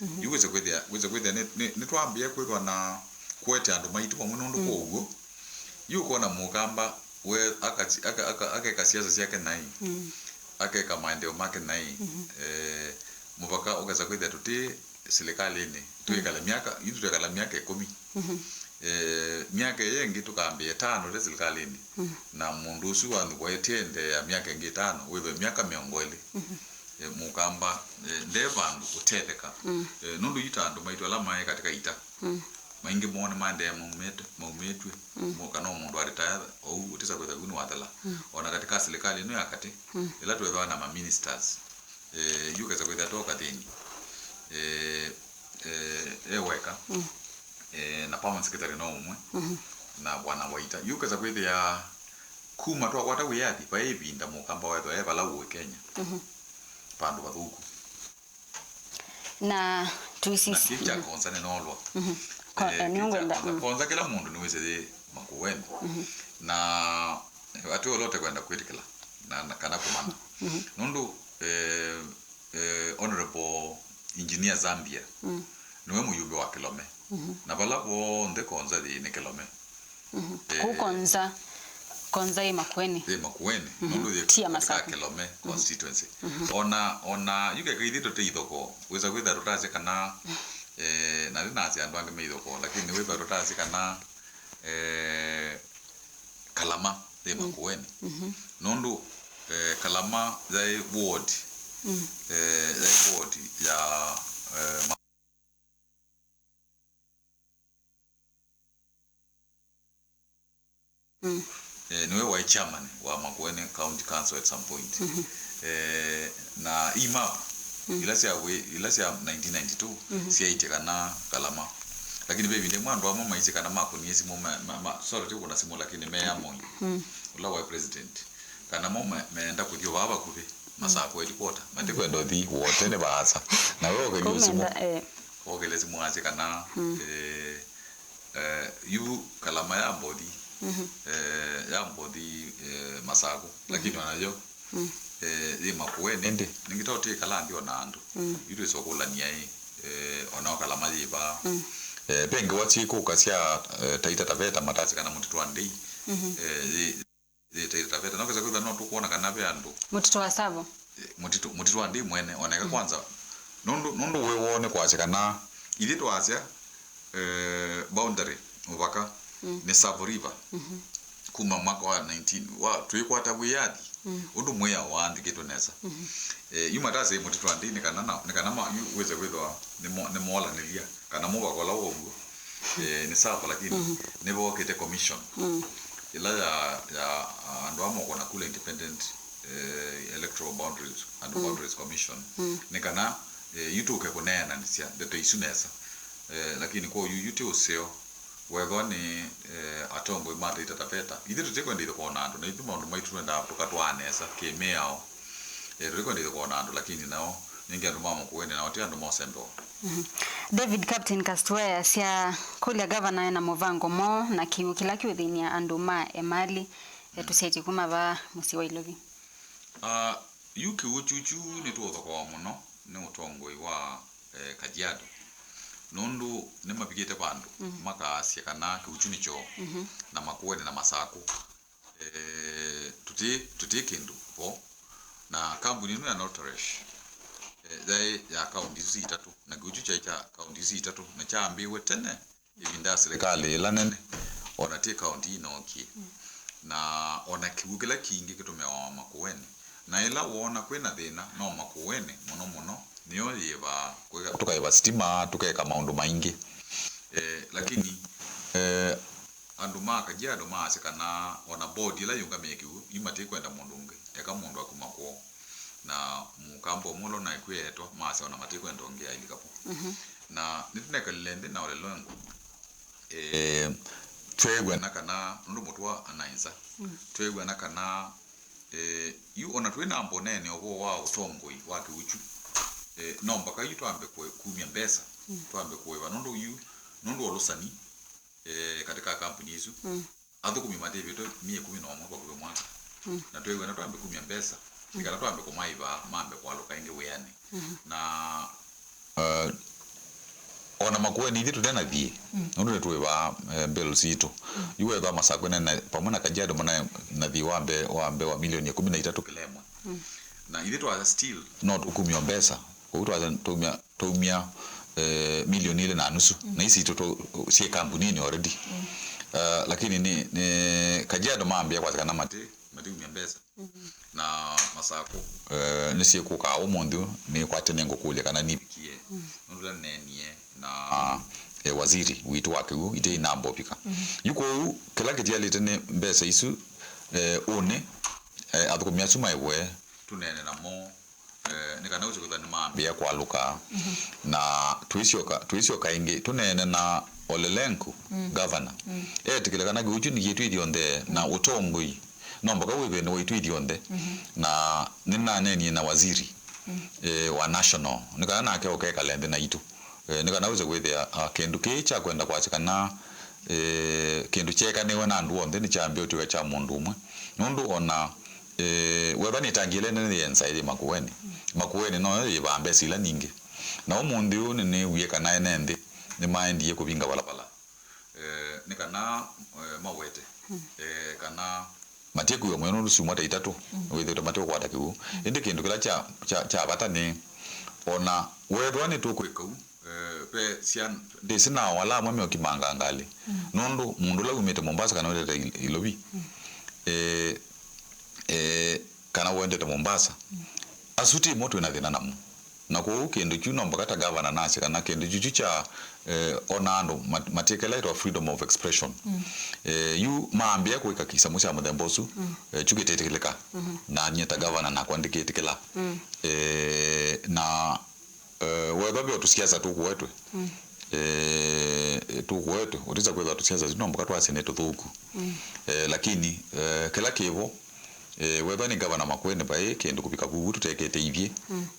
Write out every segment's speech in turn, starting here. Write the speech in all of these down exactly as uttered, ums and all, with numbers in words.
Yu wĩse kwĩthĩa, wĩse kwĩthĩa nĩ, nĩ, nĩtwambĩe kwĩthwa na kũete andũ maitũ vamwe nũndũ kwa ũw'o. Yu ũkona mũkamba we akati-, aka-, aka-, akeka siasa syake naĩ, akeka maendeeo make naĩ. Eh, mũvaka ũkesa kwĩthĩa tũtĩ silikalĩnĩ, twĩkala myaka, ithu twĩkala myaka ĩkũmi. Eh, myaka ĩyo ĩngĩ tũkambĩĩa ĩtano tũte silikalĩnĩ. Na mũndũ ũsu wanthukwa etiendeea myaka ĩngĩ ĩtano, wĩthwe myaka mĩongo ĩlĩ. Eh, mũkamba, eh, nde vandũ ũtetheka. Eh, nũndũ yu ta andũ maitũ ala maĩ katika ita, maingĩ moo nĩmaendee maumĩte, maumĩtw'e, mo-, kana o mũndũ aretire ou ũtisa kwĩthwa yu nĩwathela. Ona katika silikalĩ ĩno ya katĩ, ĩla twĩthwa na ma ministers, eh, yu kesa kwĩthĩa to kathĩni, eh, eh, e weka, eh, na permanent secretary no ũmwe, na bwana Waita. Yu kesa kwĩthĩa kuma twakwata wĩyathi, vaĩ ĩvinda mũkamba wethwa e vala ũĩ Kenya, vandũ vathũku. Na twĩsĩ na kĩu kya Konza nĩnoolwa. Ko-, eh, eh, kĩu kya nĩngwenda, Konza, mm. Konza kĩla mũndũ nĩwĩsĩ yĩ Makueni. Na, eh, atĩ ũla ũtekwenda kwĩtĩkĩla na, na kana kũmana. Nũndũ, eh, eh, Honorable Engineer Zambia nĩwe mũyumbe wa Kilome. Na vala vonthe Konza yĩ nĩ Kilome. Eh, kũu Konza, Konza ĩ Makueni. Ĩ Makueni, nũndũ yĩ ti ya katika Masaku. Kilome constituency. Ona, ona yu keka ithyĩ tũte ithokoo, wĩsa kwĩtha tũtasye kana, eh, na ndinasya andũ angĩ me ithokoo, lakini wĩsa tũtasye kana, eh, Kalama ĩ Makueni. Nũndũ, eh, Kalama yaĩ ward, eh, yaĩ ward ya, eh, ma- Eh, nĩwe waĩ chairman wa Makueni County Council at some point. Eh, na i map, ila sya wĩ-, ila sya nineteen ninety-two syaĩtye kana Kalama. Lakini ve ĩvinda ĩmwe andũ amwe maisye kana makũnie simũ, ma, ma, ma, sorry, ti kũna simũ, lakini meya Moi, ũla waĩ president, kana mo me-, meenda kũthi o vaa vakuvĩ, Masakũ headquarter, matikwenda ũthi wote nĩ vaasa. Na we okelie simũ. Kũmenda, eh. Okele simũ asye kana, eh, eh, yu Kalama ya mbothi, eh, ya mbothi, eh, Masakũ. Lakini onayo, eh, yĩ Makueni. Ĩndĩ, nĩngĩ to twĩkala nthĩ ona andũ. Yu twĩsa ũkũlania ĩ, eh, onao Kalama yĩ vaa. Eh, ve ngewa syĩkũka sya, eh, Taita Taveta matasye kana Mũtitũ wa Ndei, eh, yĩ, yĩ Taita Taveta. No kesa kwĩthwa no tũkwona kana ve andũ. Mũtitũ wa Tsavo. Eh, mũtitũ, Mũtitũ wa Ndei mwene, oneka kwanza. Nũndũ, nũndũ wĩ woo nĩ kwasya kana, ithyĩ twasya, eh, boundary, mũvaka, nĩ Tsavo River. Kuma mwaka wa nineteen, wa, twĩkwata wĩyathi, ũndũ mwĩao waandĩkĩtwe nesa. Eh, yu matasya Mũtitũ wa Ndei nĩ kana na, nĩ kana ma, yu wĩse kwĩthwa nĩ mo-, nĩ moolanĩlya. Kana mũvaka ũla wow'o, eh, nĩ Tsavo, lakini nĩvookĩte commission ĩla ya, ya, ah, andũ amwe kũna kula independent, eh, electoral boundaries and boundaries commission, nĩ kana, eh, yu tũke kũneenanĩsya ndeto isu nesa. Eh, lakini kwa yu, yu ti ũseo wethwa nĩ, eh, atongoi ma Taita Taveta. Ithyĩ tũtikwenda ithokoo na andũ, na ithyĩ maũndũ maitũ twendaa tũkatwaa nesa kĩmĩao. Eh, tũtikwenda ithokoo na andũ, lakini nao nĩngĩ andũ ma Makueni nao ti andũ mosembewa. David Captain Kastuea sya kũlya gavana ena mũvango moo na kĩw'ũ kĩla kĩũthĩny'a andũ ma Emali, eh, tũsyaĩtye kuma vaa mũsyĩ wa Ilovi. Ah, yu kĩw'ũ kyukyu nĩtũũthokoa mũno nĩ ũtongoi wa, eh, Kajiado, nũndũ nĩmavikĩte vandũ makaasya kana kĩw'ũ kyu nĩ kyoo, na Makueni na Masakũ. Eh, tũti, tũti kĩndũ vo. Na kambuni ĩno ya Northresh, eh, yaĩ ya kaunti isu itatũ, na kĩw'ũ kyu kyaĩ kya kaunti isu itatũ, na kyaambĩĩwe tene ĩvinda ya silikalĩ ĩla nene, ona ti kaunti ĩnookie. Na ona kĩw'ũ kĩla kingĩ kĩtũmĩawa Makueni. Na ĩla woona kwĩna thĩna, no Makueni mũno mũno nĩyo yĩvaa, kwĩka, tũkaĩva sitima, tũkeka maũndũ maingĩ. Eh, lakini, eh, andũ ma Kajiado maasya kana ona board ĩla yĩũngamĩe kĩw'ũ, yu matikwenda mũndũ ũngĩ, eka mũndũ akuma kwoo. Na mũkamba ũmwe ũla ũnakwĩetwa, maasya ona matikwenda ũngĩ ailika vo. Na nĩtũnekalile nthĩ na ũlelongo, eh, tweew'ana kana, nũndũ mũtũa anaenza, tweew'ana kana, eh, yu ona twĩ na mbonene ũvoo wa ũtongoi wa kĩw'ũ kyu, eh, no mbaka yu twambe kũe-, kumya mbesa, twambe kũĩva, nũndũ yu, nũndũ wa ũlũsani, eh, katika kambuni isu. Athũkũmi matĩvĩtwe myei ĩkũmi na ũmwe vakuvĩ mwaka. Na tweew'ana twambe kumya mbesa, nĩ kana twambe kũmaĩva mambe kũalũka ĩngĩ wĩanĩ. Na, uh, Ona Makueni ithyĩ tũte na thiĩ, nũndũ nĩtũĩvaa, eh, bills sitũ. Yu wethwa Masakũ ĩna, pamwe na Kajiado mana na thiĩ wa mbee, wa mbee wa milioni ĩkũmi na itatũ kĩla ĩmwe. Na ithyĩ twa still no tũkumya mbesa. Kwoou twa-, twaumya, twaumya, eh, milioni ilĩ na nusu. Na isi sitũ tũ-, syĩ kambuninĩ already. Eh, lakini nĩ, nĩ Kajiado mambĩa kwasya kana mati, matiumya mbesa. Na Masakũ, eh, nĩsyĩkũkaa ũmũnthĩ ũũ, nĩkwatya nĩngũkũlya kana nivikie. Nũndũ ũla neenie na, eh, waziri witũ wa kĩw'ũ, ite inamba ũvika. Yu kwoou, kĩla kĩtialĩte nĩ mbesa isu, eh, ũnĩ, eh, athũkũmi asu maĩwe, tũneene namo, eh, nĩ kana ũsye kwĩthwa nĩmambĩĩa kwalũka. Na twĩsyoka, twĩsyoka ĩngĩ, tũneene na Ole Lenku, governor. Etĩkĩle kana kĩw'ũ kyu nĩ kyetu ithyonthe, na ũtongoi no mboka wĩthĩe nĩ waitũ ithyonthe. Na nĩnaneenie na waziri, eh, wa national, nĩ kana nake ũkekale nthĩ naitũ. Eh, nĩ kana wĩse kwĩthĩa, ah, kĩndũ kĩĩ kya kwenda kwasya kana, eh, kĩndũ kyeekanĩwe na andũ onthe nĩkyambĩĩa ũtw'ĩka kya mũndũ ũmwe. Nũndũ ona, eh, wethwa nĩtangĩĩle nene yĩ nza yĩ Makueni. Makueni noyo yĩvaa mbesa ila ningĩ. Na ũmũnthĩ ũũ nĩnĩwie kana ene nthĩ nĩmaendie kũvinga valapala. Eh, nĩ kana, eh, mawete, eh, kana matikwĩwa mũyo nũndũ syumwa ta itatũ wĩthĩĩtwe matiũkwata kĩw'ũ. Ĩndĩ kĩndũ kĩla kya, kya, kya vata nĩ, ona weethĩwa nĩtũkwĩka ũu, eh, ve syana, ndĩsĩ nao ala amwe meũkimanga ngalĩ. Nũndũ mũndũ ũla umĩte Mombasa kana wendete Il-, Ilovi, eh, eh, kana wendete Mombasa, asu ti mo twĩ na thĩna namo. Na kwoou kĩndũ kyu no mboka ta gavana nasye kana kĩndũ kyu kyu kya, eh, ona andũ mat-, matikelaĩtwa freedom of expression. Eh, yu maambĩa kwĩka kĩsamũ kya mũthemba ũsu, eh, kyu kĩtĩtĩkĩlĩka. Na nyie ta gavana nakwa ndĩkĩtĩkĩla. Eh, na, eh, wethwa ve o tũsiasa tũkũetwe, eh, tũkũetwe, ũtisa kwĩthwa tũsiasa tũsu no mboka twasye nĩ tũthũku. Eh, lakini, eh, kĩla kĩvo, eh, wethwa nĩ gavana Makueni vai kĩndũ kũvika vuvu tũtekĩte ithyĩ,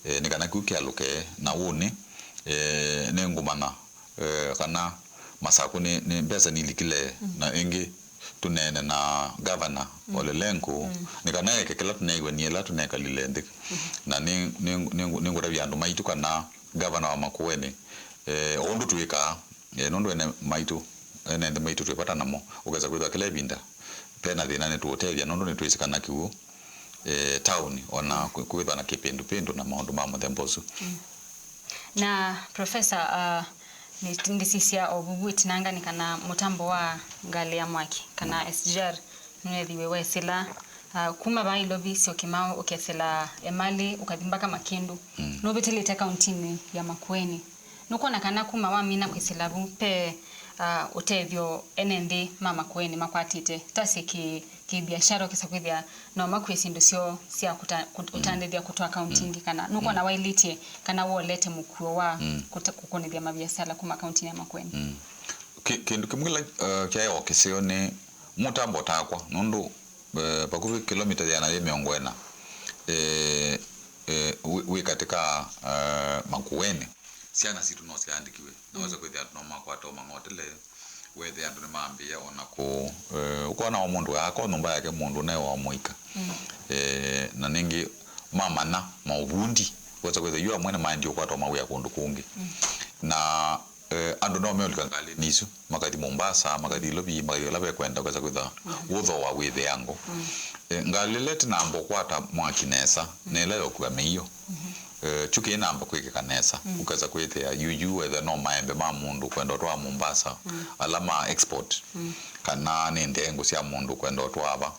eh, nĩ kana kĩu kĩalũke na ũnĩ, eh, nĩngũmanya, eh, kana Masakũ nĩ, nĩ mbesa nilikile, na ĩngĩ tũneene na gavana Ole Lenku, nĩ kana eke kĩla tũneew'anie ĩla tũnekalile nthĩ. Na nĩ, nĩ, nĩ, nĩngũtavya andũ maitũ kana gavana wa Makueni, eh, o ũndũ twĩkaa, eh, nũndũ ene maitũ, ene nthĩ maitũ twĩ vata namo, ũkesa kwĩthwa kĩla ĩvinda vena thĩna nĩtũũtethya, nũndũ nĩtwĩsĩ kana kĩw'ũ, eh, taoni, ona kwĩ-, kwĩthwa na kĩpindupindu na maũndũ ma mũthemba ũsu. Na, Professor, uh, nĩ-, ndĩsisya o vuvu ĩtinanganĩ kana mũtambo wa ngalĩ ya mwaki, kana S G R, nũnethiwe wesĩla, uh, kuma vaa Ilovi, Syokimau, ũkesĩla Emali, ũkathi mbaka Makĩndũ. Nũvĩtĩlĩte kauntinĩ ya Makueni. Nũkwona kana kuma wamina kwĩsĩla vu, ve, uh, ũtethyo ene nthĩ ma Makueni makwatĩte, tasye kĩ, kĩ biashara, ũkesa kwĩthĩa no makue syĩndũ syoo sya kũta-, kũt-, ũtandĩthya kũtwaa kaunti ingĩ, kana nũkwona wailĩtye kana wolete mũkuo wa kũta-, kũkũnĩthya maviasala kuma kauntinĩ ya Makueni? Kĩ-, kĩndũ kĩmwe kĩla, uh, kyaĩ o kĩseo nĩ mũtambo takwa, nũndũ, eh, vakuvĩ kĩlomita yĩana yĩ mĩongo ĩna, eh, eh, wĩ, wĩ katĩ ka, eh, Makueni. Syana sitũ no syaandĩkiwe. Na wesa kwĩthĩa andũ no makwata o mang'otele, wethe andũ nĩmambĩĩa ona kũ, eh, ũkona o mũndũ aka o nyũmba yake mũndũ naĩ wa mũika. Eh, na ningĩ mamanya maũvundi, wesa kwĩthĩa yu amwe nĩmaendie ũkwata o mawĩa kũndũ kũngĩ. Na eh, andũ no meũlika ngalĩnĩ isu, makathi Mombasa, makathi Ilovi, makathi vala vekwenda, ũkesa kwĩtha ũthooa wĩthĩango. Eh, ngalĩ ĩla ĩtinamba ũkwata mwaki nesa, nĩ ĩla yokua mĩio. Eh, kyu kĩinamba kwĩkĩka nesa, ũkesa kwĩthĩa yuyu wethe no maembe ma mũndũ kwenda ũtwaa Mombasa, ala ma export, kana nĩ ndengũ sya mũndũ kwenda ũtwaa va.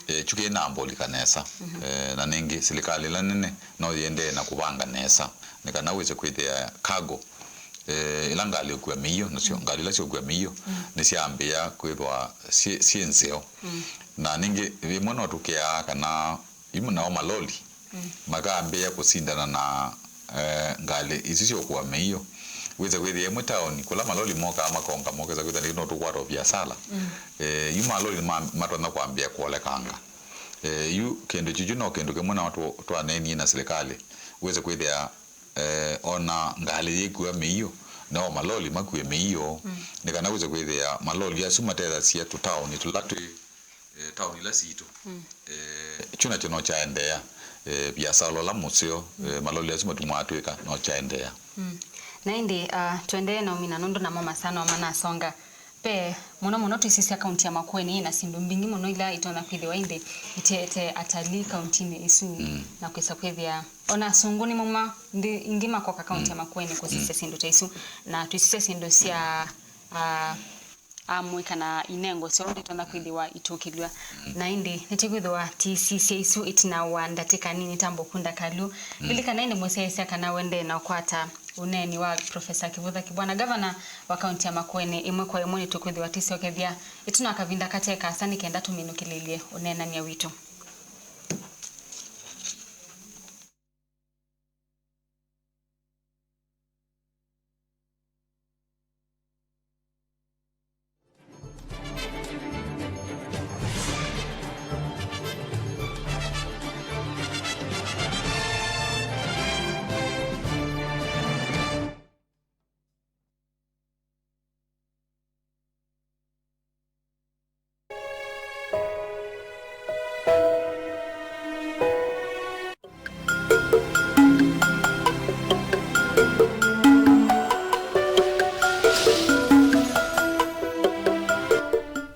Eh, kyu kĩinamba ũlika nesa. Eh, na ningĩ silikalĩ ĩla nene no yĩendee na kũvanga nesa, nĩ kana wĩse kwĩthĩa cargo, eh, ĩla ngalĩ ĩkua mĩio, nasyo ngalĩ ila syokua mĩio nĩsyambĩĩa kwĩthwa syĩ, syĩ nzeo. Na ningĩ ĩmwe no tũkĩaa kana imwe nao maloli makambĩĩa kũsindana na, eh, ngalĩ isu syokua mĩio. Wĩse kwĩthĩa ĩmwe taoni kũla maloli mokaa makonga mokesa kwĩthĩa nĩ no tũkwata o viasala. Eh, yu maloli ma-, matonya kwambĩĩa kuolekanga. Eh, yu kĩndũ kyu no kĩndũ kĩmwe nao tũ-, twaneenie na silikalĩ. Wĩse kwĩthĩa eh, ona ngalĩ yĩkua mĩio, nao maloli makue mĩio, nĩ kana wĩse kwĩthĩa maloli asu matethasya tũtaoni tũla twĩ, eh, taoni ila sitũ. Eh, kyu nakyo no kyaendeea, eh, viasala ũla mũseo, eh, maloli asu matumaa twĩka no kyaendeea. Mm. Na ĩndĩ, ah, tũendee na ũmina nũndũ namo masaa no manasonga. Ve mũno mũno twĩsisya kaunti ya Makueni yĩna syĩndũ mbingĩ mũno ila itonya kwĩthĩwa ĩndĩ itiete atalii kauntinĩ ĩsu, mm, na kwĩsa kwĩthĩa ona asũngũ nĩmauma nthĩ ingĩ makoka kaunti ya, mm, Makueni kũsisya, mm, syĩndũ ta isu. Na twĩsisya syĩndũ sya, ah, amũi kana inengo syoo nditonya kwĩthĩwa itũkĩlw'a. Mm. Na ĩndĩ nĩtĩkwĩthĩwa tĩsisye isu ĩtina wa ndatĩka nini ta mbũkũ ndakalu. Mm. Lilikana ĩndĩ mũsyaĩĩsya kana ũendee na ũkwata ũneeni wa Professor Kĩvũtha Kĩbwana, ngavana wa kaunti ya Makueni, ĩmwe kwa ĩmwe nĩtũkwĩthĩwa tĩsyokethya ĩtina wa kavinda kate kaasa nĩ kenda tũminũkĩlĩlye ũneenany'a witũ.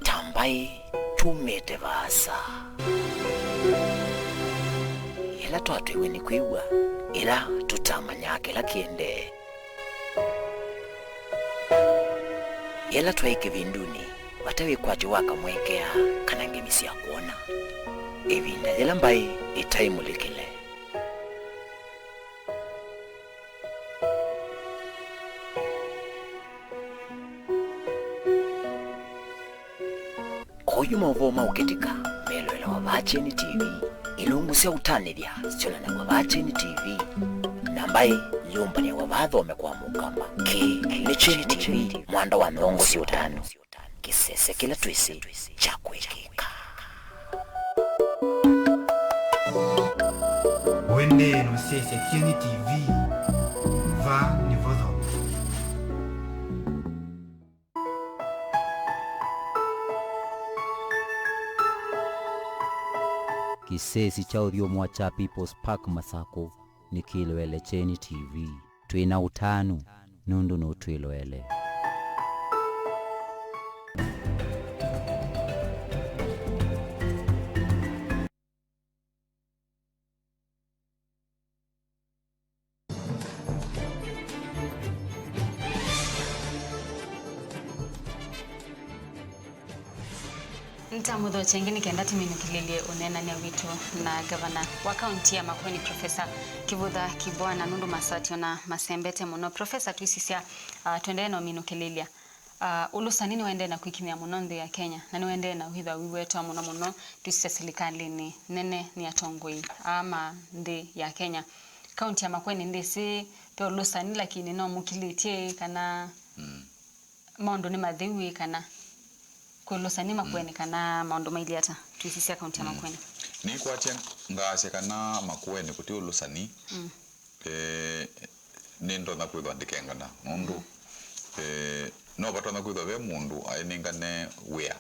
Ta mbaĩ, tumĩte vaasa. Yĩla twatwĩwe nĩ kwĩw'a, ĩla tũtamanyaa kĩla kĩendee. Yĩla twaĩ kĩvindunĩ, vate wĩkwatyo wa kamwekea kana ngemi sya kwona, ĩvinda yĩla mbaĩ ĩtaĩ mũlikĩle. Oyu maũvoo ma ũkĩtika melũĩlawa vaa Kyeni T V, ilungu sya ũtanĩthya syonanaw'a vaa Kyeni T V, na mbaĩ yũmbanĩaw'a vaa Thome kwa Mũkamba. Kĩĩ nĩ Kyeni T V, mwanda wa mĩongo sya ũtanu, kĩsese kĩla twĩsĩ kya kwĩkĩka. Ũendee na ũsyaĩĩsya Kyeni T V, vaa nĩvo Thome. Kĩsesi kya ũthyũmũa kya People's Park Masakũ nĩkĩloele Kyeni T V. Twĩ na ũtanu nũndũ nũtwĩloele. Nĩtamũthokya ĩngĩ nĩ kenda tũminũkĩlĩlye ũneenany'a witũ na ngavana wa kaunti ya Makueni, Professor Kĩvũtha Kĩbwana, nũndũ masaa tũona masembete mũno. Professor, twĩsisya, ah, tũendee na ũminũkĩlĩlya. Ah, ũlũsani nĩwaendee na kwĩkimĩa mũno nthĩ ya Kenya, na nĩwaendee na kwĩthwa wĩwetwa mũno mũno twĩsisya silikalĩnĩ nene nĩ atongoi aa ma nthĩ ya Kenya. Kaunti ya Makueni ndĩsĩ ve ũlũsani, lakini no mũkilĩtye kana, mm, maũndũ nĩ matheu ĩ, kana kwĩ ũlũsani Makueni, mm, kana maũndũ mailyĩ ata twĩsisya kaunti ya, mm, Makueni? Nĩkwatya ngaasya kana Makueni kũtĩ ũlũsani. Mm. Eh, nĩndonya kwĩthwa ndikengana, nũndũ, eh, no vatonya kwĩthwa ve mũndũ aĩnengane wĩa.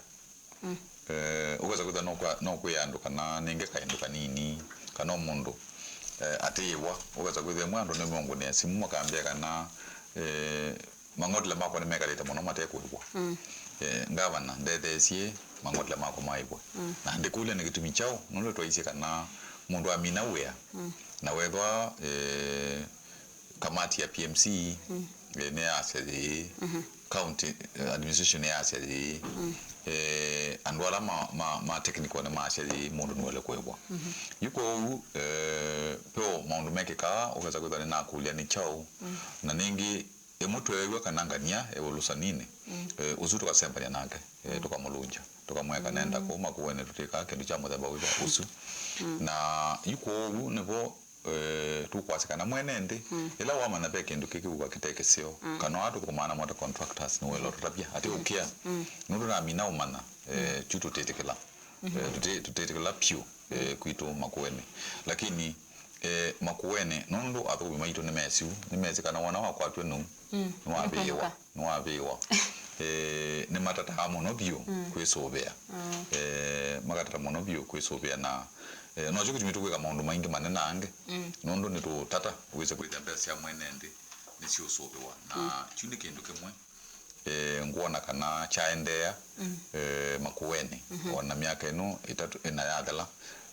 Mm. Eh, ũkesa kwĩthwa no kwa-, no kwĩa andũ kana nenge kaĩndũ kanini, kana o mũndũ, eh, atĩĩwa. Ũkesa kwĩthwa ĩmwe andũ nĩmeũngũnĩa simũ makambĩa kana, eh, mang'otole makwa nĩmekalĩte mũno mate kũĩvwa. Mm. Eh, ngavana, ndetheesye mang'otole makwa maĩvwe. Mm. Na ndĩkũlya nĩ kĩtumi kyaũ, nũndũ twaisye kana mũndũ amina wĩa, mm, na wethwa, eh, kamati ya P M C, mm, eh, nĩyasya yĩĩ, mhm, county, eh, administration nĩyasya yĩĩ, mm, eh, andũ ala ma, ma, ma technical nĩmasya yĩĩ, mũndũ nĩwaĩle kũĩvwa. Mhm. Yu kwoou, eh, ve o maũndũ mekĩkaa, ũkesa kwĩthwa nĩnakũlya nĩ kyaũ, mm, na nĩngĩ ĩmwe tweew'a kana ngania e ũlũsaninĩ, mm, eh, ũsu tũkasembany'a nake, eh, mm, tũkamũlũngya, tũkamwĩa kana enda, mm, kũu Makueni tũtĩkaa kĩndũ kya mũthemba wĩva ũsu. Mm. Na yu kwoou nĩvo, eh, tũkwasya kana mwene nthĩ, mm, ĩla wamanya ve kĩndũ kĩkĩuka kĩte kĩseo, mm, kana atũkũmaa namo ta contractors, nĩwaĩle ũtũtavya atĩ, mm, ũkĩa, mm, nũndũ namina ũmanya, eh, mm, kyu tũtĩtĩkĩla. Mhm. Eh, tũtĩ-, tũtĩtĩkĩla pyũ, eh, kwitũ Makueni. Lakini, eh, Makueni, nũndũ athũkũmi maitũ nĩmesiu, nĩmesĩ kana wona wakwatw'e nũu, mm, nĩwavĩĩwa, nĩwavĩĩwa. Eh, nĩmatataa mũno vyũ, mm, kwĩsũvĩa. Mm. Eh, makatata mũno vyũ kwĩsũvĩa na, eh, nokyo kĩtumi tũkwĩka maũndũ maingĩ manenange, mm, nũndũ nĩtũũtata wĩse kwĩthĩa mbesa sya mwene nthĩ nĩsyũsũvĩwa. Na kyu nĩ kĩndũ kĩmwe, eh, ngwona kana kyaendeea, eh, Makueni. O na myaka ĩno ĩtatũ ĩna yathela,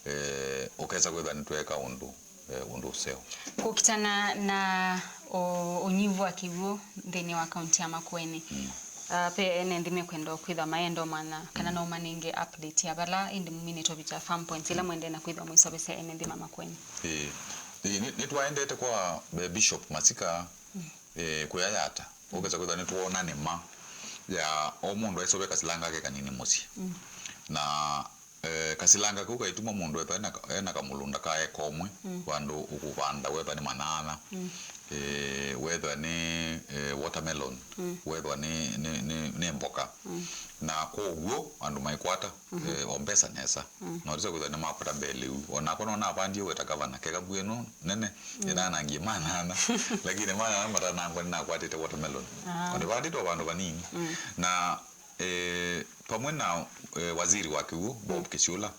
eh, ũkesa kwĩthwa nĩtweeka ũndũ, eh, ũndũ ũseo. Kũkitana na ũ-, ũnyivu wa kĩw'ũ nthĩnĩ wa kaunti ya Makueni, ah, ve ene nthĩ mekwenda kwĩthwa mayenda ũmanya kana no manenge update ya vala ĩndĩ mũminĩte ũvika farm points ila mwendee na kwĩthwa mũisovesya ene nthĩ ma Makueni. Ĩĩ. Ĩĩ, nĩ, nĩtwaendete kwa, eh, Bishop Masika, eh, kũya yata. Ũkesa kwĩthwa nĩtwoona nĩma ya o mũndũ aisovya kasilanga kake kanini mũsyĩ. Na, eh, kasilanga kau kaituma mũndũ ethwa ena, ena kamũlũnda ka eka ũmwe, vandũ ũkũvanda wethwa nĩ manaana, eh, wethwa nĩ, eh, watermelon, wethwa nĩ, nĩ, nĩ, nĩ mboka. Na kwoou andũ maikwata, eh, o mbesa nesa. Na ũtisa kwĩthwa nĩmakwata mbee lĩu. O nakwa no navandie weta gavana, keka mbua ĩno nene, ĩnanangie manana. Lakini manana matanangwa nĩnakwatĩte watermelon. Ah. O nĩvandĩtwe vandũ vanini. Na, eh, pamwe na, eh, waziri wa kĩw'ũ, Bob Kĩsyũla,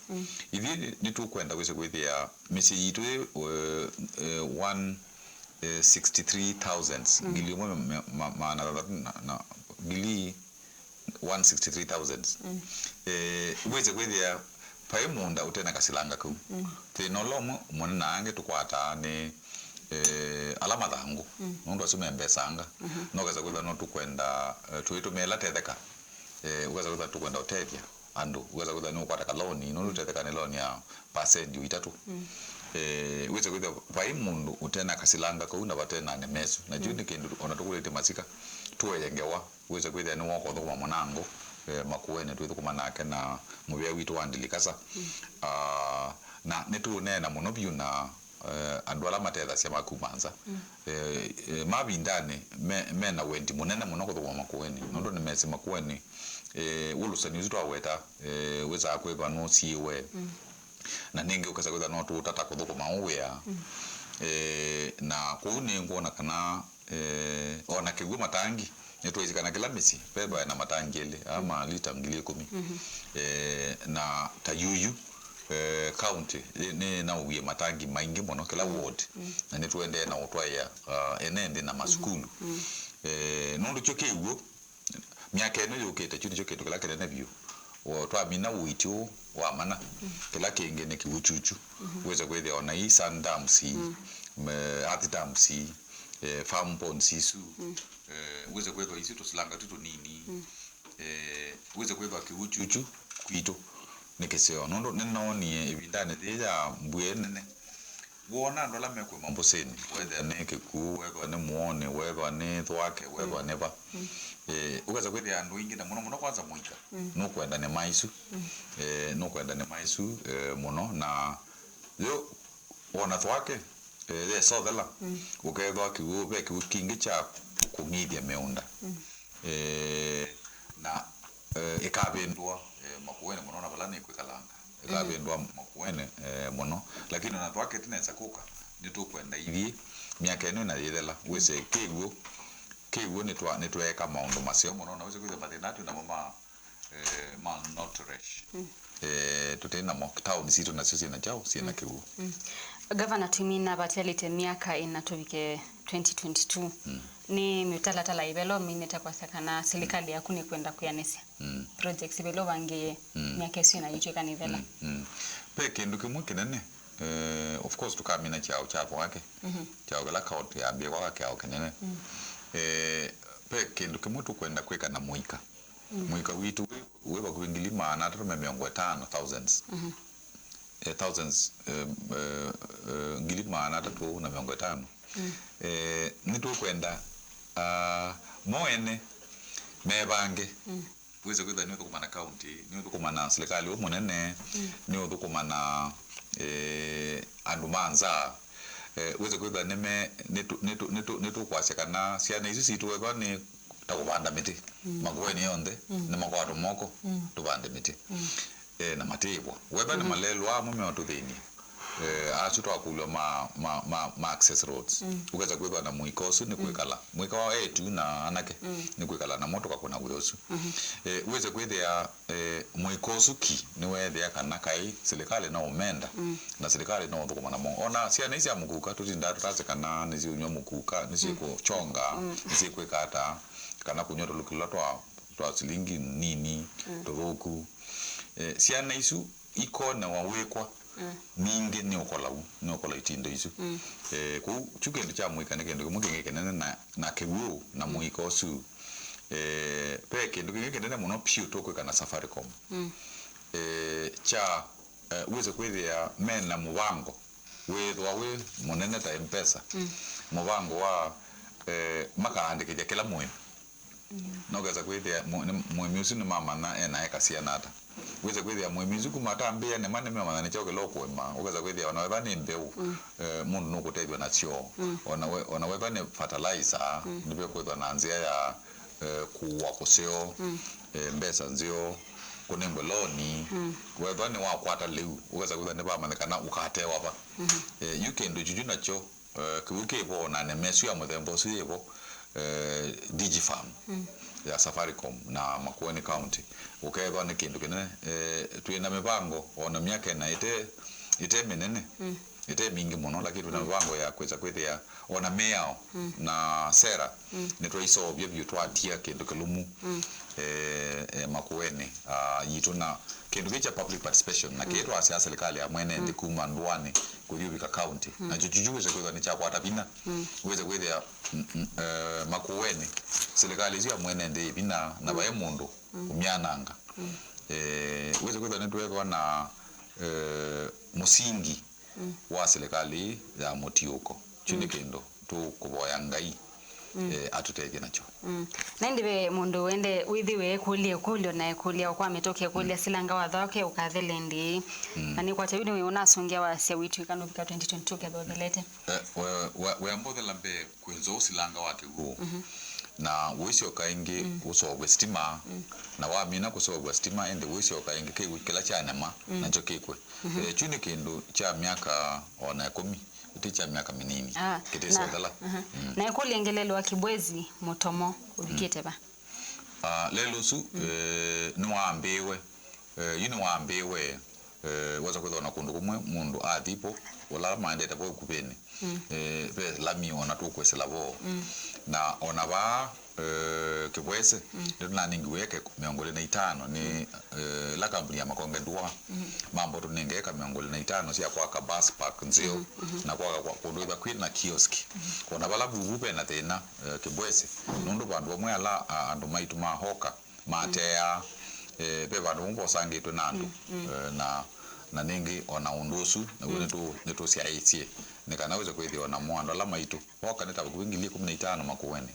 ithyĩ nĩtũkwenda wĩse kwĩthĩa mĩsyĩ yitũ yĩ, eh, eh, one, eh, sixty-three thousand, ngili ĩmwe ma-, ma-, maana thanthatũ na, na, ngili one sixty-three thousand. Eh, wĩse kwĩthĩa vai mũũnda ũte na kasilanga kau. Thĩna ũla ũmwe mũnene angĩ tũkwataa nĩ, eh, ala mathangũ. Nũndũ asu membesanga. No kesa kwĩthĩa no tũkwenda, eh, tũitũmĩa ĩla tetheka. Eh, ũkesa kwĩthĩa tũkwenda ũtethya andũ. Ũkesa kwĩthĩa nĩ ũkwata kaloni, nũndũ tetheka nĩ loni ya pasenti o itatũ. Eh, wĩse kwĩthĩa vai mũndũ ũte na kasilanga kau na vate na nĩma ĩsu. Na kyu nĩ kĩndũ ona tũkũlĩte masika, tũeye ngewa. Wĩse kwĩthĩa nĩwooka ũthũkũma mũnango, eh, Makueni twĩthũkũma nake na mũvĩa witũ wa Ndilikasa. Ah, na nĩtũũneena mũno vyũ na, eh, andũ ala matethasya ma kuma nza. Eh, eh, mavindanĩ me, me na wendi mũnene mũno kũthũkũma Makueni. Nũndũ nĩmesĩ Makueni, eh, wũlũsani ũsu twaweta, eh, wĩsaa kwĩthwa nũsiĩwe. Na nĩngĩ ũkesa kwĩthwa no tũũtata kũthũkũma ũ wĩa. Eh, na kwoou nĩngwona kana, eh, o na kĩw'ũ matangi, nĩtwaĩsĩ kana kĩla mĩsyĩ vethwa ĩna matangi elĩ, aa ma lita ngili ĩkũmi. Eh, na ta yuyu, eh, county, eh, nĩnaũie matangi maingĩ mũno kĩla ward, na nĩtũendee na ũtwaĩa, ah, ene nthĩ na masukulu. Eh, nũndũ kyo kĩw'ũ, myaka ĩno yũkĩte, kyu nĩkyo kĩndũ kĩla kĩnene vyũ. O, twamina ũiiti ũũ wa mana, kĩla kĩngĩ nĩ kĩw'ũ kyukyu. Wĩse kwĩthĩa o na ii sand dams, me, earth dams, eh, farm ponds isu, eh, wĩse kwĩthwa isu tũsilanga tu tũnini. Eh, wĩse kwĩthwa kĩw'ũ kyukyu kwitũ nĩ kĩseo. Nũndũ nĩnoonie ĩvindanĩ yĩĩ ya mbua nene, woona andũ ala mekũĩma mbũsĩnĩ, wethĩa nĩ kĩkw'ũ, wethwa nĩ mũonĩ, wethwa nĩ thwake, wethwa nĩ va. Eh, ũkesa kwĩthĩa andũ aingĩ, na mũno mũno kwanza mũika, nũkwenda nĩma isu. Eh, nũkwenda nĩma isu, eh, mũno, na yo wona thwake, eh, yesothela, ũkethwa kĩw'ũ, ve kĩw'ũ kingĩ kya kũng'ithya mĩũnda. Eh, na, eh, ĩkavĩndũa, eh, Makueni mũno na vala nĩkwĩkalanga. Ĩkavĩndũa Makueni, eh, mũno. Lakini ona thwakĩte nesa kũka, nĩtũkwenda ithyĩ myaka ĩno ĩna yĩthela. Wĩse kĩw'ũ, kĩw'ũ nĩtwa-, nĩtweeka maũndũ maseo mũno. Na wĩse kwĩthĩa mathĩna atwĩ namo ma, eh, malnutrition. Eh, tũtĩ namo. Taoni sitũ nasyo syĩna kyaũ? Syĩna kĩw'ũ. Gavana, twĩmina vatialĩte myaka ĩna tũvike twenty twenty-two. Nĩ mĩtalatala ĩvelo minĩte kwasya kana silikalĩ yaku nĩkwenda kwĩanĩsya projects ĩvelo vangĩe myaka ĩsu ĩna yĩtw'ĩka nĩvela? Mm, mm. Ve kĩndũ kĩmwe kĩnene, eh, of course, tũkamina kyaũ kya thwake. Kyaũ kĩla kaũtĩ yambĩe kwaka kyaũ kĩnene. Eh, ve kĩndũ kĩmwe tũkwenda kwĩka na mũika. Mũika witũ wĩ, wĩ vakuvĩ ngili maana atatũ me mĩongo ĩtano, thousands. Eh, thousands, eh, eh, eh, ngili maana atatũ na mĩongo ĩtano. Eh, nĩtũkwenda, ah, mo ene mevange. Wĩse kwĩthwa nĩũthũkũma na kaunti, nĩũthũkũma na silikalĩ ũũ mũnene, nĩũthũkũma na, eh, andũ ma nza. Eh, wĩse kwĩthwa nĩme-, nĩtũ-, nĩtũ-, nĩtũ-, nĩtũkwasya kana syana isu sitũ ethwa nĩ ta kũvanda mĩtĩ. Makueni yonthe, nĩmakwatwa moko, tũvande mĩtĩ. Eh, na matĩĩvwa. Wethwa nĩ malelwa amwe meũtũthĩny'a. Eh, asu twakũlw'a ma, ma, ma, ma access roads. Mm. Ũkesa kwĩthwa na mũika ũsu nĩ kwĩkala. Mũika wa etu na anake nĩ kwĩkala namo tũkakũna wĩa ũsu. Eh, wĩse kwĩthĩa, eh, mũika ũsu ki nĩweethĩa kana kaĩ silikalĩ no ũmenda na silikalĩ no ũthũkũma namo. Ona syana ii sya mũkuka tũtindaa tũtasya kana nĩsiũnywa mũkuka, nĩsyĩkũchonga, nĩsyĩkwĩka ata, kana kũnywa tũlũki tũla twa, twa silingi nini, tũthũku. Eh, syana isu ikonewa wĩkwa, ningĩ nĩ ũkolau, nĩ ũkola itindo isu. Eh, kwoou kyu kĩndũ kya mũika nĩ kĩndũ kĩmwe kĩngĩ kĩnene na, na kĩw'ũ na mũika ũsu. Eh, ve kĩndũ kĩngĩ kĩnene mũno piũ tũkwĩka na Safaricom. Eh, kya, eh, wĩse kwĩthĩa mena mũvango wĩthwa wĩ mũnene ta M-Pesa, mũvango wa, eh, makaandĩkĩthya kĩla mũĩmi. Na ũkesa kwĩthĩa mũ-, nĩ-, mũĩmi ũsu nĩmamanya ena eka siana ata. Wĩse kwĩthĩa mũĩmi ũsu kuma atambĩĩa nĩma nĩmamanya nĩ kyaũ kĩla ũkũĩma. Ũkesa kwĩthĩa ona wethwa nĩ mbeũ, eh, mũndũ nũkũtethw'a nasyo. Ona we-, ona wethwa nĩ fertilizer, nĩvekwĩthwa na nzĩa ya, eh, kũua kũseo, eh, mbesa nzeo, kũnengwe loni. Wethwa nĩwakwata lĩu, ũkesa kwĩthwa nĩvamanyĩkana ũkatewa va. Eh, yu kĩndũ kyuyu nakyo, eh, kĩu kĩ vo, na neme ĩsu ya mũthemba ũsu yĩ vo, eh, Digifarm ya Safaricom na Makueni County. Ũkethwa nĩ kĩndũ kĩnene, eh, twĩ na mĩvango ona myaka ĩna ĩte, ĩte mĩnene, ĩte mingĩ mũno, lakini twĩ na mĩvango ya kwĩsa kwĩthĩa ona mĩao na sera nĩtwaiseũvya vyũ twatia kĩndũ kĩlũmu, eh, eh, Makueni, ah, yitũ na kĩndũ kĩĩ kya public participation, na kĩĩ twasya silikalĩ ya mwene nthĩ kuma ndũanĩ kũthi ũvika county. Nakyo kyuyu wĩse kwĩthwa nĩkyakwata vinya. Wĩse kwĩthĩa, mm, mm, eh, Makueni, silikalĩ ĩsu ya mwene nthĩ ĩvina na vaĩ mũndũ ũmyananga. Eh, wĩse kwĩthwa nĩtweethwa na, eh, mũsingi wa silikalĩ ya mũtiũko. Kyu nĩ kĩndũ tũkũvoya Ngai, eh, atũtethye nakyo. Mm. Na ĩndĩ ve mũndũ wende wĩthĩwe ekũlya ĩkũlyo na ekũlya kwa mĩtũkĩ ekũlya silanga watho wake ũkathele ndĩĩ. Na nĩkwatya yu nĩwe ũnasũngĩa wasya wĩtw'ĩka nũvika twenty twenty-two kethwa ũthelete. Eh, we, we, weambothela mbee kwĩnza ũsilanga wa kĩw'ũ. Na ũisyoka ĩngĩ ũseũvwe sitima. Na wamina kũseũvwa sitima, ĩndĩ ũisyoka ĩngĩ kĩw'ũ kĩla kyanema nakyo kĩkw'e. Eh, kyu nĩ kĩndũ kya myaka ona ĩkũmi, ti kya myaka mĩnini. Ah, kĩtĩsyothela. Na ĩkũlya ĩngĩ lelũ wa Kibwezi mũtomo ũvikĩte va? Ah, lelũ ũsu, eh, nĩwaambĩĩwe, eh, yu nĩwaambĩĩwe, eh, wesa kwĩthwa na kũndũ kũmwe mũndũ athi vo, ũla maendete vo ĩkuvĩnĩ, eh, ve lami ona tũkwĩsĩla vo. Na ona vaa, eh, Kĩvwese, nĩtũnanengiwe eka mĩongo ĩlĩ na itano nĩ, eh, ĩla kambuni ya Makonge Ndũa, mambo tũnenge eka mĩongo ĩlĩ na itano sya kwaka bus park nzeo, na kwaka kwa kũndũ ĩtha kwĩ na kiosk. Ona vala vuvu ve na thĩna, eh, Kĩvwese, nũndũ vandũ vamwe ala, a, andũ maitũ ma Hoka mateaa, eh, ve vandũ vamwe vosangĩtwe na andũ, eh, na, na nĩngĩ ona ũndũ ũsu, naw'o nĩtũ-, nĩtũsyaĩĩsye, nĩ kana wĩse kwĩthĩwa namo andũ ala maitũ, Hoka nĩ ta vakuvĩ ngili ĩkũmi na itano Makueni,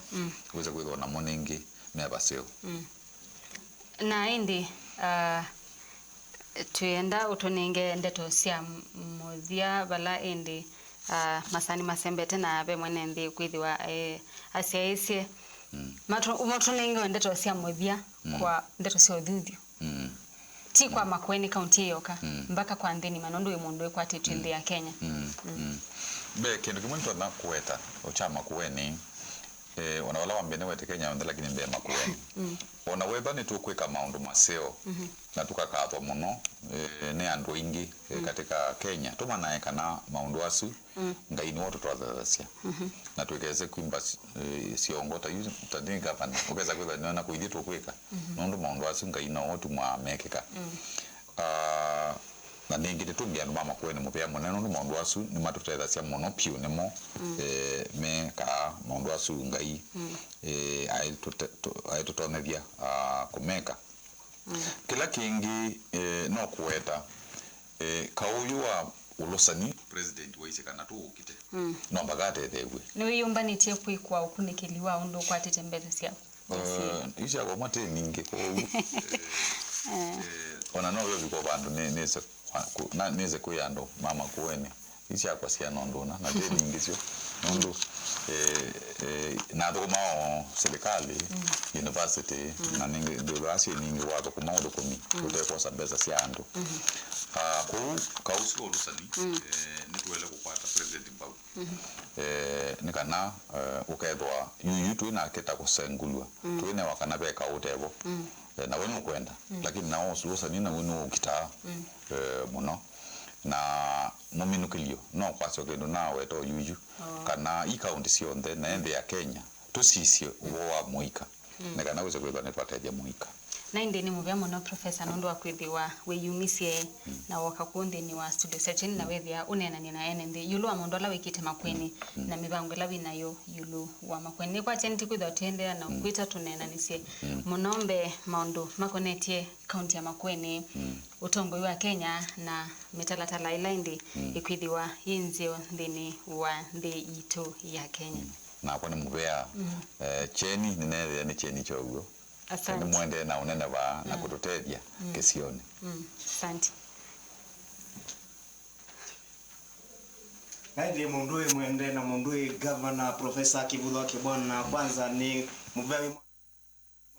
wĩse kwĩthĩwa namo nĩngĩ me vaseo. Na ĩndĩ, ah, twĩenda ũtũnenge ndeto sya mũthya vala ĩndĩ, ah, masani masembete na ve mwene nthĩ kwĩthĩwa, eh, asyaĩĩsye. Matũ-, ũmũtũnenge ndeto sya mũthya kwa ndeto sya ũthuthyo. Ti kwa Makueni kaunti ĩyoka, mbaka kwa nthĩ nima, nũndũ wĩ mũndũ wĩkwatĩtw'e nthĩ ya Kenya. Mbee, kĩndũ kĩmwe nĩtonya kũweta o kya Makueni, eh, ona vala wa mbee nĩwete Kenya yonthe, lakini mbee Makueni. Ona wethwa nĩtũkwĩka maũndũ maseo, na tũkakathwa mũno, eh, nĩ andũ aingĩ, eh, katika Kenya, tũmanae kana maũndũ asu Ngai nĩwe ũtũtwathasya. Na twĩkese kwimba s-, eh, syongo ta yu, ta nĩ gavana. Ũkesa kwĩthwa nĩona kũithi tũkwĩka. Nũndũ maũndũ asu Ngai nowe ũtumaa mekĩka. Ah, na nĩngĩ nĩtũngĩa andũ ma Makueni mũvea mũnene nũndũ maũndũ asu nĩmatũtethasya mũno piũ nĩmo, eh, mekaa maũndũ asu Ngai, eh, aitũte-, tũ-, aitũtonyethya, ah, kũmeka. Kĩla kĩngĩ, eh, no kũweta, eh, kaũ ũyũ wa ũlũsani President waisye kana tũũkite. No mpaka atetheew'e. Nĩwĩyũmbanĩtye kwĩkũa ũkunĩkĩli wa ũndũ ũkwatĩte mbesa syaku? Eh, isu syakwa mate ningĩ kwoou. Eh, ona no wĩvika vandũ nĩ-, nĩse kwa-, kũ-, na-, nĩse kwĩ andũ ma Makueni. Isu syakwa syana ũndũ ũna, na nde ningĩ syo. Nũndũ, eh, eh, nathũkũmaa o silikalĩ, university, na nĩngĩ ndĩlwa asyai ningĩ wathũkũma ũthũkũmi ũtekwosa mbesa sya andũ. Ah, kwoou kaũ sya ũlũsani, eh, nĩtũele kũkwata President mbau. Eh, nĩ kana, eh, ũkethwa yuyu twĩ nake ta kũsengulw'a, twĩnewa kana ve kaũ ũtevo. Eh, nawe nũkwenda, lakini nao ũlũsani naw'o nĩũkitaa, eh, mũno. Na mũminũkĩlyo no kwasya kĩndũ naweta o yuyu, kana i kaũntĩ syonthe na nthĩ ya Kenya tũsisye ũvoo wa mũika, nĩ kana wĩse kwĩthwa nĩtwatethya mũika. Na ĩndĩ nĩ mũvea mũno, Professor, nũndũ wa kwĩthĩwa wĩyumisye na woka kũũ nthĩnĩ wa studio sya Kyeni na wethĩa ũneenany'a na ene nthĩ ĩũlũ wa maũndũ ala wĩkĩte Makueni na mĩvango ĩla wĩ nayo ĩũlũ wa Makueni. Nĩkwakya nĩtũkwĩthĩwa tũendeea na kwĩta tũneenanĩsye mũno mbee maũndũ makonetye kaũntĩ ya Makueni, ũtongoi wa Kenya na mĩtalatala ĩla ĩndĩ ĩkwĩthĩwa yĩ nzeo nthĩnĩ wa nthĩ yitũ ya Kenya. Nakwa nĩ mũvea, eh, Kyeni, nĩneethĩa nĩ Kyeni kyow'o. Asante. Nĩmũendee na ũneneva na kũtũtethya kĩsionĩ. Mm. Asante. Na ĩndĩ mũndũ wĩ mwende na mũndũ wĩ gavana, Professor Kivutha wa Kibwana, kwanza nĩ mũvea wĩ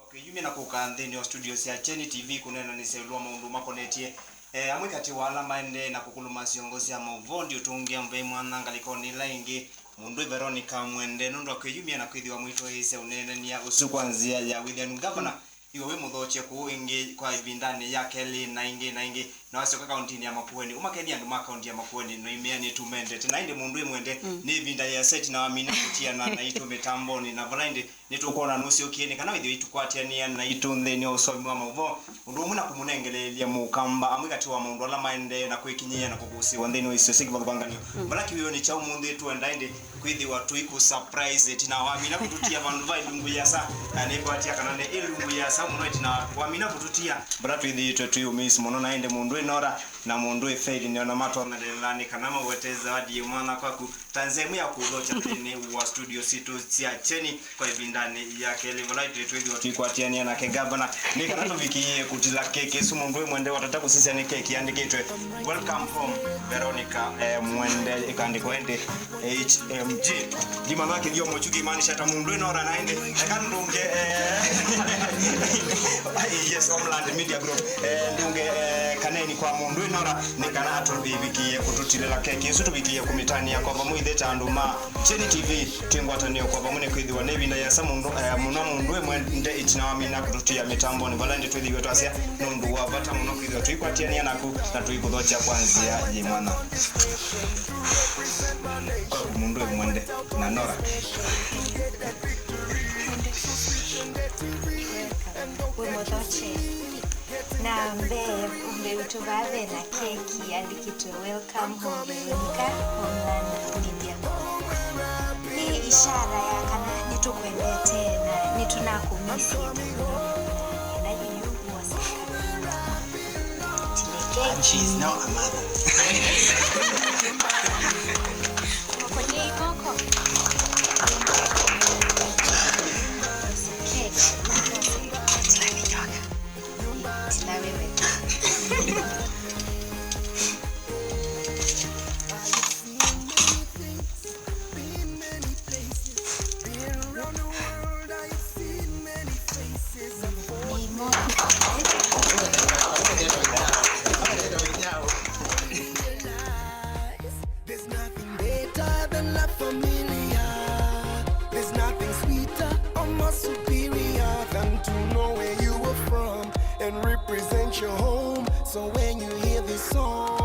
kwĩyumya na kũka nthĩnĩ wa studio sya Kyeni T V kũneenanĩsya ĩũlũ wa maũndũ makonetye, eh, amwe katĩ wa ala maendee na kũkũlũma syongo sya maũvoo ndiũtũngĩa mũvea wĩ mwanya ngalĩkonĩ ĩla ĩngĩ. Mũndũ wĩ Veronica Mwende, nũndũ wa kwĩyumya na kwĩthĩwa mũitwaĩĩsya ũneenany'a ũsu kwa nzĩa ya wĩthĩanu. Ngavana, iwe wĩ mũthokye kũũ ĩngĩ kwa ĩvindanĩ ya kelĩ na ĩngĩ na ĩngĩ, na wasyoka kaũntĩnĩ ya Makueni, ũmakethya andũ ma kaũntĩ ya Makueni, na imea nĩtũmendete. Na ĩndĩ mũndũ wĩ mwende, nĩ ĩvinda yĩasa ĩtina wamina kũtiana naitũ mĩtambonĩ, na vala ĩndĩ nĩtũkwona nũsyokie, nĩ kana wĩthĩwe ũikwatĩanĩa naitũ nthĩnĩ wa ũsomi wa maũvoo, ũndũ ũmwe na kũmũnengeleelya mũkamba amwe katĩ wa maũndũ ala maendee na kwĩkinyĩĩa na kũkũsĩĩwa nthĩnĩ wa isio syĩ kĩvathũkanganyo. Vala kĩwĩonĩ kya ũmũnthĩ, tũenda ĩndĩ kwĩthĩwa tũikũ surprise ĩtina wamina kũtũtia vandũ va ĩlungu yĩasa, na nĩkwatia kana nĩ ĩlungu yĩasa mũno ĩtina wamina kũtũtia. Vala twĩthĩĩtwe twĩ ũmĩĩsi mũno, na ĩndĩ mũndũ wĩ Nora na mũndũ wĩ Faith nĩona matonyelelaa nĩ kana mawete zawadi yĩ mwanya kwaku. Ta nzĩa ĩmwe ya kũthokya nthĩnĩ wa studio sitũ sya Kyeni kwa ĩvindanĩ ya kelĩ, vala ĩndĩ twĩthĩwa tũikwatĩanĩa nake gavana, nĩ kana tũvikĩĩe kũtila keki ĩsu. Mũndũ wĩ mwende watata kũsisya nĩ keki yandĩkĩtwe "Welcome home, Veronica," eh, Mwende, ĩkandĩkwa ĩndĩ H M G. Ndimanya kĩthyomo kyu kĩmaanisha ta mũndũ wĩ Nora na ĩndĩ. Eka ndũnge, eh, yes, Homeland Media Group. Eh, ndũnge, eh, kaneni kwa mũndũ wĩ Nora, nĩ kana tũvikĩĩe kũtũtilĩla keki ĩsu, tũvikĩĩe kũmĩtanĩa kwa vamwe ithe ta andũ ma Kyeni T V, twĩ ngwatanĩo kwa vamwe nĩ kwĩthĩwa nĩ ĩvinda yĩasa mũndũ, eh, mũno mũndũ wĩ mwende ĩtina wamina kũtũtia mĩtambonĩ, vala ĩndĩ twĩthĩiwe twasya nĩ ũndũ wa vata mũno kwĩthĩwa tũikwatĩanĩa naku na tũikũthokya kwa nzĩa yĩ mwanya. Kwaku mũndũ wĩ mwende na Nora. Wĩ mũthokye. Na mbee, mbee witũ vaa ve na keki yandĩkĩtwe "Welcome home, Veronica, Homeland Media Group." Nĩ ishara ya kana nĩtũkwendete na nĩtũnakũmĩsĩte mũno. Enda yuyu wose kana tũtile keki. And she's now a mother. Kũkũnie ikoko. Keki. Tila wewe. There's nothing better than La Familia. There's nothing sweeter or more superior than to know where you were from and represent your home. So when you hear this song,